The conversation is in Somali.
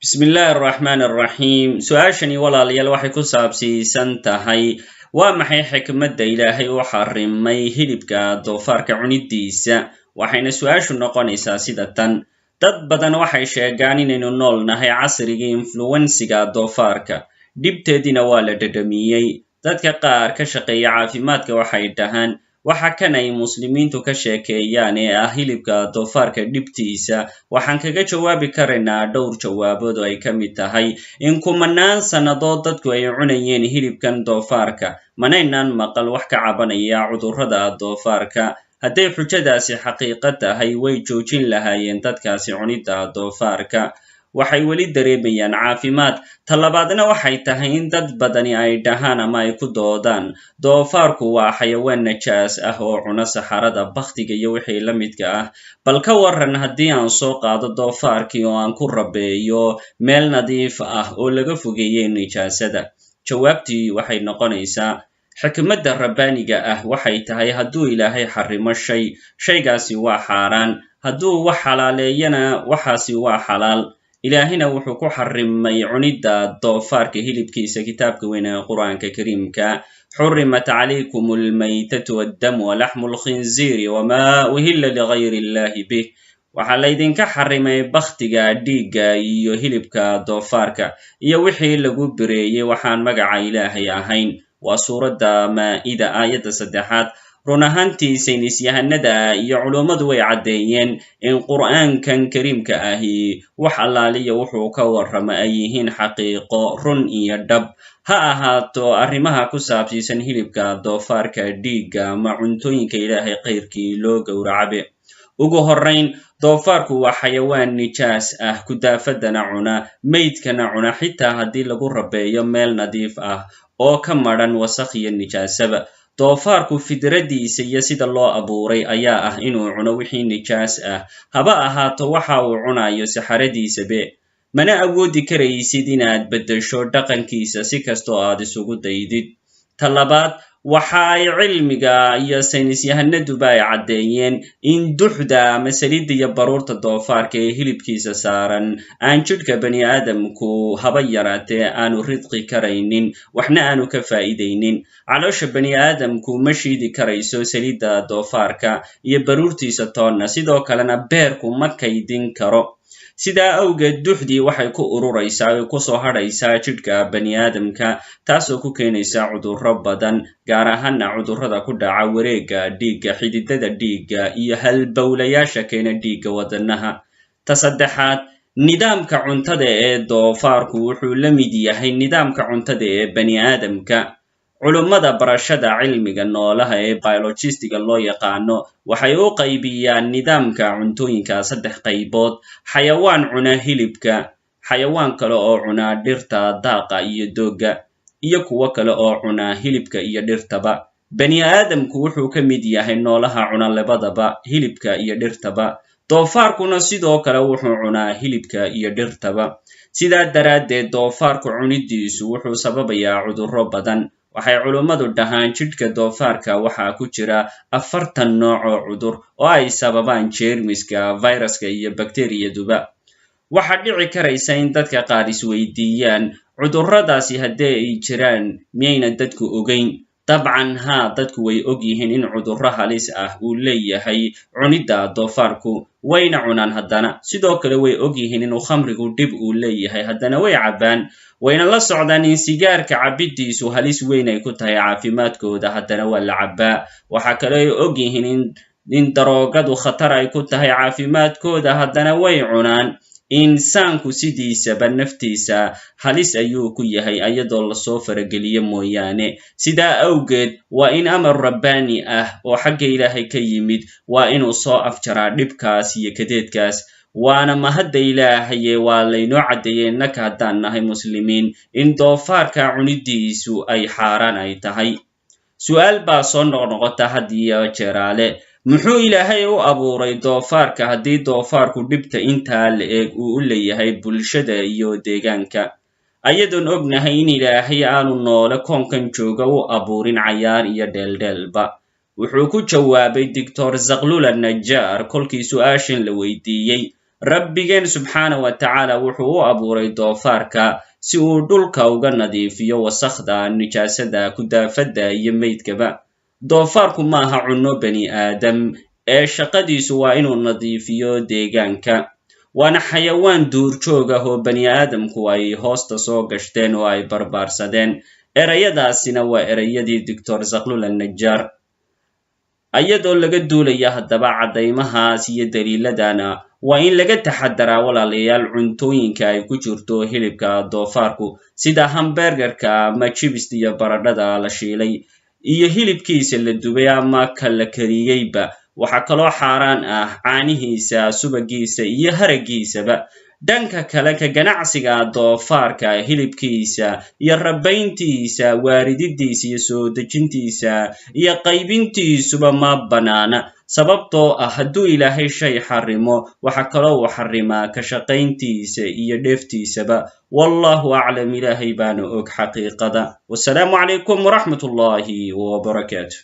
Bismillaahi araxmaan araxiim. Su-aashani, walaalayaal, waxay ku saabsiisan tahay: waa maxay xikmadda Ilaahay u xarimay hilibka doofaarka cunidiisa? Waxayna su-aashu noqonaysaa sida tan: dad badan waxay sheegaan inaynu nool nahay casrigii influensiga doofaarka, dhibteediina waa la dhedhamiyey. Dadka qaar ka shaqeeya caafimaadka waxay dhahaan waxa kan ay Muslimiintu ka sheekeeyaan ee ah hilibka doofaarka dhibtiisa. Waxaan kaga jawaabi karaynaa dhowr jawaabood oo ay ka mid tahay in kumanaan sannadood dadku ay cunayeen hilibkan doofaarka, manaynaan maqal wax ka cabanaya cudurrada doofaarka. Hadday xujadaasi xaqiiqo tahay, way joojin lahaayeen dadkaasi cunidda doofaarka. Waxay weli dareemayaan caafimaad. Ta labaadna waxay tahay in dad badani ay dhahaan ama ay ku doodaan doofaarku waa xayawaan najaas ah oo cuna saxarada, bakhtiga iyo wixii la midka ah. Bal ka waran haddii aan soo qaado doofaarkii oo aan ku rabeeyo meel nadiif ah oo laga fogeeyey nijaasada? Jawaabtii waxay noqonaysaa: xikmadda rabbaaniga ah waxay tahay, hadduu Ilaahay xarimo shay, shaygaasi waa xaaraan. Hadduu wax xalaaleeyana, waxaasi waa xalaal. Ilaahina wuxuu ku xarimay cunidda doofaarka hilibkiisa kitaabka weyn ee Qur-aanka Kariimka: "Xurimat calaykum almaytatu waddamu walaxmu lkhinziiri wama uhilla ligayri illahi bih." Waxaa laydinka xarimay bakhtiga, dhiigga iyo hilibka doofaarka iyo wixii lagu bireeyey waxaan magaca Ilaahay ahayn. Waa suuradda Maa'ida, aayadda 3aad. Run ahaantii, saynisyahanada iyo culummadu way caddeeyeen in Qur'aankan Kariimka ahi wax allaaliya wuxuu ka warrama ay yihiin xaqiiqo, run iyo dhab. Ha ahaato arrimaha ku saabsiisan hilibka doofaarka, dhiigga ama cuntooyinka Ilaahay kayrkii loo gowracabe. Ugu horrayn, doofaarku waa xayawaan nijaas ah, kudaafadana cuna, meydkana cuna, xitaa haddii lagu rabeeyo meel nadiif ah oo ka madran wasakh iyo nijaasaba. Doofaarku fidradiisa iyo sida loo abuuray ayaa ah inuu cuno wixii nijaas ah, haba ahaato waxa uu cunayo saxaradiisabe. Mana awoodi karaysid inaad beddesho dhaqankiisa si kastoo aad isugu daydid. Ta labaad, waxa ay cilmiga iyo saynisyahanaduba ay caddeeyeen in duxda ama saliidda iyo baruurta doofaarka ee hilibkiisa saaran aan jidhka bani aadamku haba yaraatee aanu ridqi karaynin, waxna aanu ka faa'iidaynin. Caloosha bani aadamku ma shiidi karayso saliidda doofaarka iyo baruurtiisa toonna. Sidoo kalena beerku ma kaydin karo. Sidaa awgeed, duxdii waxay ku ururaysaa oy kusoo hadhaysaa jidhka bani aadamka, taasoo ku keenaysa cudurro badan, gaar ahaana cudurrada ku dhaca wareegga dhiigga, xididada dhiigga iyo halbowlayaasha keena dhiigga wadanaha. Ta saddexaad, nidaamka cuntada ee doofaarku wuxuu la mid yahay nidaamka cuntada ee bani aadamka. Culummada barashada cilmiga noolaha ee biologistiga loo yaqaano waxay u qaybiyaan nidaamka cuntooyinka saddex qaybood: xayawaan cuna hilibka, xayawaan kale oo cunaa dhirta, daaqa iyo doogga, iyo kuwo kale oo cunaa hilibka iyo dhirtaba. Bani aadamku wuxuu ka mid yahay noolaha cuna labadaba, hilibka iyo dhirtaba. Doofaarkuna sidoo kale wuxuu cunaa hilibka iyo dhirtaba. Sidaa daraaddeed, doofaarku cunidiisu wuxuu sababayaa cudurro badan. Waxay culummadu dhahaan jidhka doofaarka waxaa ku jira 40 nooc oo cudur oo ay sababaan jeermiska, viruska iyo bakteriyaduba. Waxaa dhici karaysa in dadka qaar isweydiiyaan: cudurradaasi haddii ay jiraan, miyayna dadku ogeyn? Dabcan haa, dadku way og yihiin in cudurro halis ah uu leeyahay cunidda doofaarku, wayna cunaan haddana. Sidoo kale way og yihiin inuu khamrigu dhib uu leeyahay, haddana way cabbaan. Wayna la socdaan in sigaarka cabiddiisu halis weyn ay ku tahay caafimaadkooda, haddana waa la cabbaa. Waxaa kale ay og yihiin in daroogadu khatar ay ku tahay caafimaadkooda, haddana way cunaan. Insaanku sidiisaba naftiisa halis ayuu ku yahay ayadoo lasoo farageliyo mooyaane. Sidaa awgeed, waa in amar rabbaani ah oo xagga Ilaahay ka yimid waa inuu soo afjaraa dhibkaas iyo kadeedkaas. Waana mahadda Ilaahaye, waa laynoo caddeeyey innaka haddaan nahay Muslimiin in doofaarka cunidiisu ay xaaraan ay tahay. Su-aal baa soo noqnoqota had iyo jeeraale: muxuu Ilaahay u abuuray doofaarka haddii doofaarku dhibta intaa la eg uu u leeyahay bulshada iyo deegaanka, ayadoon ognahay in Ilaahay aanu noole koonkan jooga u abuurin cayaar iyo dheeldheelba? Wuxuu ku jawaabay Doctor Zaklula Najaar kolkii su-aashan la weydiiyey. Rabbigeen subxaana wa tacaala wuxuu u abuuray doofaarka si uu dhulka uga nadiifiyo wasakhda, nijaasada, kudaafadda iyo meydkaba. Doofaarku maaha cunno bani aadam ee shaqadiisu waa inuu nadiifiyo deegaanka, waana xayawaan duurjoog ah oo bani aadamku ay hoosta soo gashteen oo ay barbaarsadeen. Erayadaasina waa erayadii Doctor Zaghloul An-Najjar. Iyadoo laga duulaya haddaba caddaymahaas iyo daliiladana, waa in laga taxadaraa, walaalayaal, cuntooyinka ay ku jirto hilibka doofaarku, sida hamburgerka ama jibist iyo baradhada la shiilay iyo hilibkiisa la dubay ama ka la kariyeyba. Waxaa kaloo xaaraan ah caanihiisa, subagiisa iyo haraggiisaba. Dhanka kale, ka ganacsiga doofaarka hilibkiisa iyo rabayntiisa, waarididiisa iyo soo dejintiisa iyo qaybintiisuba ma bannaana, sababtoo ah hadduu Ilaahay shay xarimo, waxa kaloo uu xarimaa ka shaqayntiisa iyo dheeftiisaba. Wallahu aclam, Ilaahay baana og xaqiiqada. Wasalaamu calaykum waraxmat ullahi wabarakaatu.